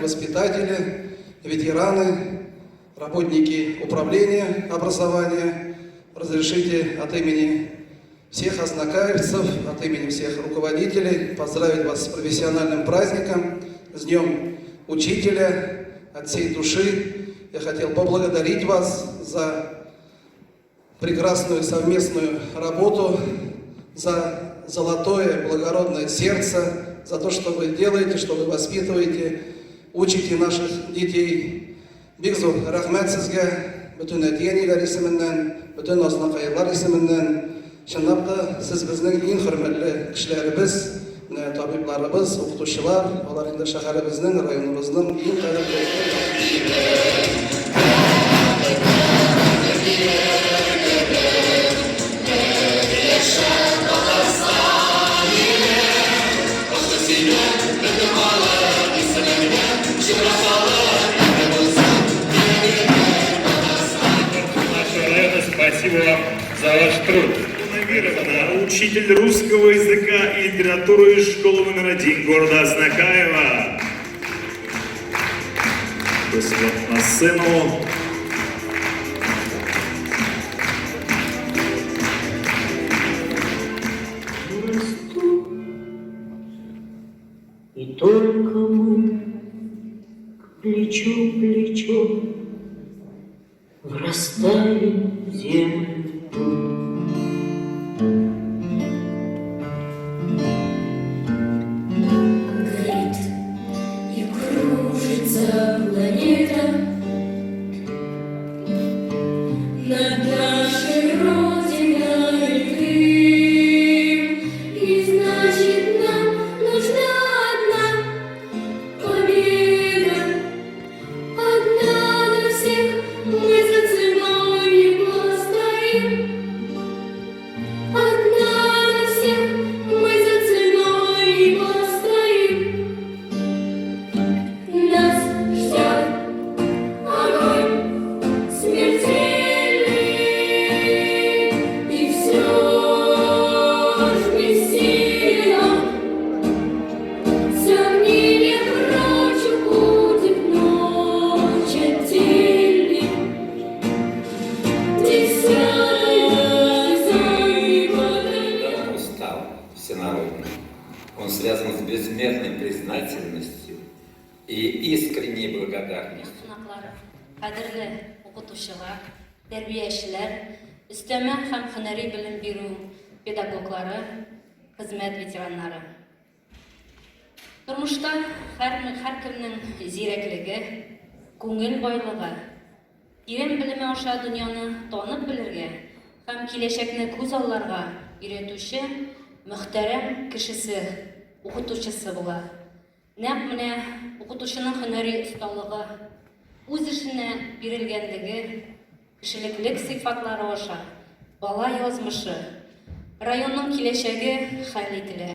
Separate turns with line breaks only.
воспитатели, ветераны, работники управления образования, разрешите от имени всех азнакаевцев, от имени всех руководителей поздравить вас с профессиональным праздником, с Днем Учителя. От всей души я хотел поблагодарить вас за прекрасную совместную работу, за золотое благородное сердце, за то, что вы делаете, что вы воспитываете, учите наших детей. Бик зур рәхмәт сезгә, бөтен әти-әниләр исеменнән, бөтен азнакайлар исеменнән. Чынлап та, сез безнең иң хөрмәтле кешеләребез, менә табибларыбыз, укытучылар, алар инде шәһәребезнең, районыбызның иң кадерле, иң якын кешеләре.
Нашего района, спасибо вам за ваш труд.
Мировна, учитель русского языка и литературы из школы номер 1 города Азнакаево. Просим на сцену.
И только мы плечо в плечо врастали в землю.
Горит и кружится планета над нашей Родиной дым. И значит, нам нужна одна победа, одна на всех, мы за ценой не постоим. Одна на всех, мы за ценой не постоим. Нас ждет огонь смертельный, и все ж бессильно сомнения прочь уходит ночь отдельный. Десятый батальон.
Давно стал всенародным. Он связан с безмерной признательностью и искренней благодарностью.
Кунаклар, кадерле укытучылар, тәрбиячеләр, өстәмә һәм һөнәри белем бирү педагоглары, хезмәт ветераннары. Тормышта һәр һәркемнең зирәклеге, күңел байлыгы, тирән белеме аша дөньяны танып белергә һәм киләчәкне күзалларга өйрәтүче мөхтәрәм кешесе, укытучысы була. Нәкъ менә укытучының һөнәри осталыгы, үз эшенә бирелгәнлеге, кешелеклек сыйфатлары аша бала язмышы, районның киләчәге хәл ителә.